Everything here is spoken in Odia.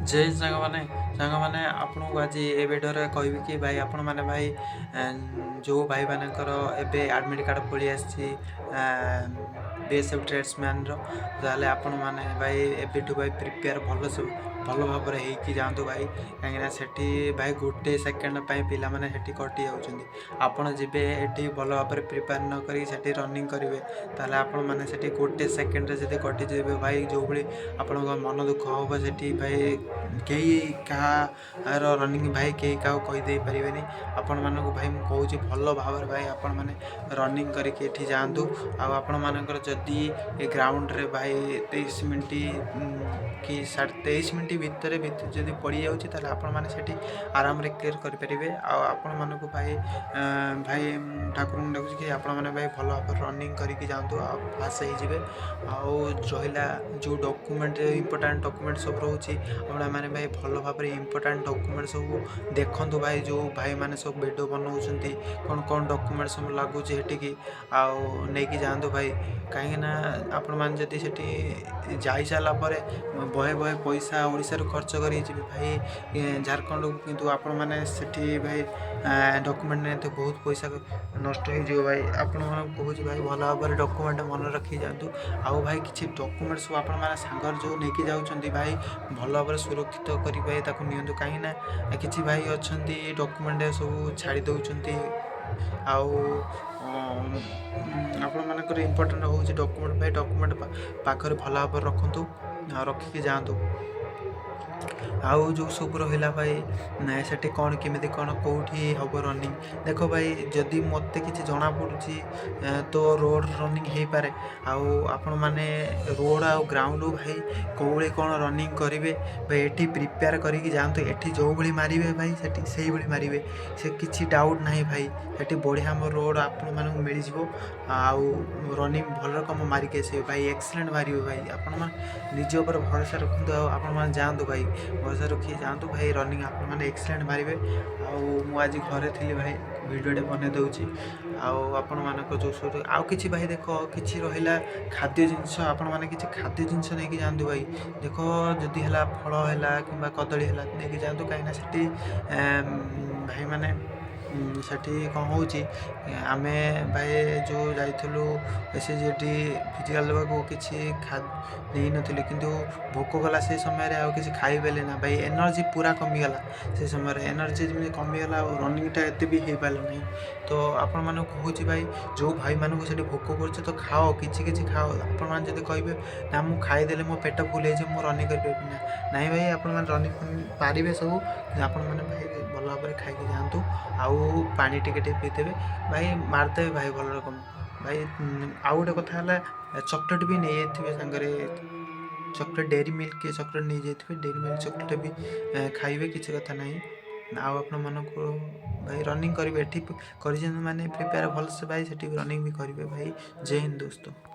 ଜୟ ହିନ୍ଦ ସାଙ୍ଗମାନେ। ସାଙ୍ଗମାନେ, ଆପଣଙ୍କୁ ଆଜି ଏ ଭିଡ଼ିଓରେ କହିବି କି ଭାଇ, ଆପଣମାନେ ଭାଇ, ଯେଉଁ ଭାଇମାନଙ୍କର ଏବେ ଆଡ଼ମିଟ୍ କାର୍ଡ଼ ପଳେଇ ଆସିଛି ବିଏସ୍ଏଫ୍ ଟ୍ରେଡ୍ସମ୍ୟାନ୍ର, ତାହେଲେ ଆପଣମାନେ ଭାଇ ଏବେଠୁ ଭାଇ ପ୍ରିପେୟାର ଭଲସେ ଭଲ ଭାବରେ ହେଇକି ଯାଆନ୍ତୁ ଭାଇ। କାହିଁକିନା ସେଠି ଭାଇ ଗୋଟେ ସେକେଣ୍ଡ ପାଇଁ ପିଲାମାନେ ସେଠି କଟି ଯାଉଛନ୍ତି। ଆପଣ ଯିବେ ଏଠି ଭଲ ଭାବରେ ପ୍ରିପେୟାର ନ କରିକି ସେଠି ରନିଂ କରିବେ, ତାହେଲେ ଆପଣମାନେ ସେଠି ଗୋଟେ ସେକେଣ୍ଡରେ ଯଦି କଟିଯିବେ ଭାଇ, ଯେଉଁଭଳି ଆପଣଙ୍କ ମନ ଦୁଃଖ ହେବ ସେଠି ଭାଇ, କେହି କାହାର ରନିଂ ଭାଇ କେହି କାହାକୁ କହିଦେଇ ପାରିବେନି। ଆପଣମାନଙ୍କୁ ଭାଇ ମୁଁ କହୁଛି, ଭଲ ଭାବରେ ଭାଇ ଆପଣମାନେ ରନିଂ କରିକି ଏଠି ଯାଆନ୍ତୁ। ଆଉ ଆପଣମାନଙ୍କର ଯଦି ଏ ଗ୍ରାଉଣ୍ଡରେ ଭାଇ 23 ମିନିଟ୍ କି 23.5 ମିନିଟ୍ ଭିତରେ ଭିତରେ ଯଦି ପଡ଼ିଯାଉଛି, ତାହେଲେ ଆପଣମାନେ ସେଠି ଆରାମରେ କ୍ଲିୟର୍ କରିପାରିବେ। ଆଉ ଆପଣମାନଙ୍କୁ ଭାଇ ଭାଇ ମୁଁ ଠାକୁରଙ୍କୁ ଡାକୁଛି କି ଆପଣମାନେ ଭାଇ ଭଲ ଭାବରେ ରନିଂ କରିକି ଯାଆନ୍ତୁ ଆଉ ପାସ୍ ହେଇଯିବେ। ଆଉ ରହିଲା ଯେଉଁ ଡକୁମେଣ୍ଟ, ଇମ୍ପୋର୍ଟାଣ୍ଟ ଡକୁମେଣ୍ଟ ସବୁ ରହୁଛି, ଆପଣମାନେ ଭାଇ ଭଲ ଭାବରେ ଇମ୍ପୋର୍ଟାଣ୍ଟ ଡକୁମେଣ୍ଟ ସବୁ ଦେଖନ୍ତୁ ଭାଇ। ଯେଉଁ ଭାଇମାନେ ସବୁ ଭିଡ଼ିଓ ବନାଉଛନ୍ତି, କ'ଣ କ'ଣ ଡକୁମେଣ୍ଟ ସବୁ ଲାଗୁଛି ସେଠିକି, ଆଉ ନେଇକି ଯାଆନ୍ତୁ ଭାଇ। କାହିଁକିନା ଆପଣମାନେ ଯଦି ସେଠି ଯାଇସାରିଲା ପରେ ବହେ ବହେ ପଇସା ଓଡ଼ିଶାରୁ ଖର୍ଚ୍ଚ କରିକି ଯିବେ ଭାଇ ଝାଡ଼ଖଣ୍ଡକୁ, କିନ୍ତୁ ଆପଣମାନେ ସେଠି ଭାଇ ଡକୁମେଣ୍ଟ ନେଇତେ ବହୁତ ପଇସା ନଷ୍ଟ ହେଇଯିବ ଭାଇ। ଆପଣମାନଙ୍କୁ କହୁଛି ଭାଇ, ଭଲ ଭାବରେ ଡକୁମେଣ୍ଟ ମନେ ରଖିକି ଯାଆନ୍ତୁ। ଆଉ ଭାଇ କିଛି ଡକୁମେଣ୍ଟ ସବୁ ଆପଣମାନେ ସାଙ୍ଗରେ ଯେଉଁ ନେଇକି ଯାଉଛନ୍ତି ଭାଇ, ଭଲ ଭାବରେ ସୁରକ୍ଷିତ କରି ଭାଇ ତାକୁ ନିଅନ୍ତୁ। କାହିଁକିନା କିଛି ଭାଇ ଅଛନ୍ତି, ଡକୁମେଣ୍ଟ ସବୁ ଛାଡ଼ି ଦେଉଛନ୍ତି। ଆଉ ଆପଣମାନଙ୍କର ଇମ୍ପୋର୍ଟାଣ୍ଟ ହେଉଛି ଡକୁମେଣ୍ଟ ଭାଇ। ଡକୁମେଣ୍ଟ ପାଖରେ ଭଲ ଭାବରେ ରଖନ୍ତୁ ଆଉ ରଖିକି ଯାଆନ୍ତୁ। ଆଉ ଯେଉଁ ସବୁ ରହିଲା ଭାଇ, ସେଠି କ'ଣ କେମିତି କ'ଣ କେଉଁଠି ହେବ ରନିଂ, ଦେଖ ଭାଇ, ଯଦି ମୋତେ କିଛି ଜଣାପଡ଼ୁଛି ତ ରୋଡ଼ ରନିଂ ହେଇପାରେ। ଆଉ ଆପଣମାନେ ରୋଡ଼ ଆଉ ଗ୍ରାଉଣ୍ଡ ଭାଇ କେଉଁଭଳି କ'ଣ ରନିଂ କରିବେ ଭାଇ, ଏଠି ପ୍ରିପେୟାର କରିକି ଯାଆନ୍ତୁ। ଏଠି ଯେଉଁଭଳି ମାରିବେ ଭାଇ, ସେଠି ସେଇଭଳି ମାରିବେ, ସେ କିଛି ଡାଉଟ୍ ନାହିଁ ଭାଇ। ସେଠି ବଢ଼ିଆ ଆମ ରୋଡ଼ ଆପଣମାନଙ୍କୁ ମିଳିଯିବ ଆଉ ରନିଂ ଭଲ ରକମ ମାରିକି ଆସିବେ ଭାଇ, ଏକ୍ସଲେଣ୍ଟ ମାରିବେ ଭାଇ। ଆପଣମାନେ ନିଜ ଉପରେ ଭରସା ରଖନ୍ତୁ ଆଉ ଆପଣମାନେ ଯାଆନ୍ତୁ ଭାଇ, ଭରସା ରଖିକି ଯାଆନ୍ତୁ ଭାଇ, ରନିଂ ଆପଣମାନେ ଏକ୍ସଲେଣ୍ଟ ମାରିବେ। ଆଉ ମୁଁ ଆଜି ଘରେ ଥିଲି ଭାଇ, ଭିଡ଼ିଓଟେ ବନେଇ ଦେଉଛି। ଆଉ ଆପଣମାନଙ୍କ ଯେଉଁ ସବୁ ଆଉ କିଛି ଭାଇ ଦେଖ, କିଛି ରହିଲା ଖାଦ୍ୟ ଜିନିଷ, ଆପଣମାନେ କିଛି ଖାଦ୍ୟ ଜିନିଷ ନେଇକି ଯାଆନ୍ତୁ ଭାଇ। ଦେଖ, ଯଦି ହେଲା ଫଳ ହେଲା କିମ୍ବା କଦଳୀ ହେଲା, ନେଇକି ଯାଆନ୍ତୁ। କାହିଁକିନା ସେଠି ଭାଇମାନେ ସେଠି କ'ଣ ହେଉଛି, ଆମେ ଭାଇ ଯେଉଁ ଯାଇଥିଲୁ ଏସ୍ ଜି ଟି ଫିଜିକାଲ୍ ଦେବାକୁ, କିଛି ନେଇନଥିଲି, କିନ୍ତୁ ଭୋକ କଲା ସେ ସମୟରେ, ଆଉ କିଛି ଖାଇପାରିଲି ନା ଭାଇ। ଏନର୍ଜି ପୁରା କମିଗଲା ସେ ସମୟରେ। ଏନର୍ଜି ଯେମିତି କମିଗଲା, ଆଉ ରନିଂଟା ଏତେ ବି ହେଇପାରିଲା ନାହିଁ। ତ ଆପଣମାନଙ୍କୁ କହୁଛି ଭାଇ, ଯେଉଁ ଭାଇମାନଙ୍କୁ ସେଠି ଭୋକ କରୁଛି ତ ଖାଅ, କିଛି କିଛି ଖାଅ। ଆପଣମାନେ ଯଦି କହିବେ ନା ମୁଁ ଖାଇଦେଲେ ମୋ ପେଟ ଫୁଲ୍ ହେଇଯିବ, ମୁଁ ରନିଂ କରିପାରିବି ନା, ନାଇଁ ଭାଇ, ଆପଣମାନେ ରନିଂ ପାରିବେ ସବୁ। ଆପଣମାନେ ଭାଇ ଭଲ ଭାବରେ ଖାଇକି ଯାଆନ୍ତୁ ଆଉ ପାଣି ଟିକେ ଟିକେ ପିଇଦେବେ ଭାଇ, ମାରିଦେବେ ଭାଇ ଭଲ ରକମ ଭାଇ। ଆଉ ଗୋଟେ କଥା ହେଲା, ଚକୋଲେଟ୍ ବି ନେଇଯାଇଥିବେ ସାଙ୍ଗରେ। ଚକୋଲେଟ୍, ଡେରି ମିଲ୍କ ଚକୋଲେଟ୍ ନେଇଯାଇଥିବେ। ଡେରି ମିଲ୍କ ଚକୋଲେଟ୍ ବି ଖାଇବେ, କିଛି କଥା ନାହିଁ। ଆଉ ଆପଣମାନଙ୍କୁ ଭାଇ ରନିଂ କରିବେ, ଏଠି କରିଛନ୍ତି ମାନେ ପ୍ରିପେୟାର ଭଲସେ ଭାଇ, ସେଠି ରନିଂ ବି କରିବେ ଭାଇ। ଜୟ ହିନ୍ଦ ଦୋସ୍ତ।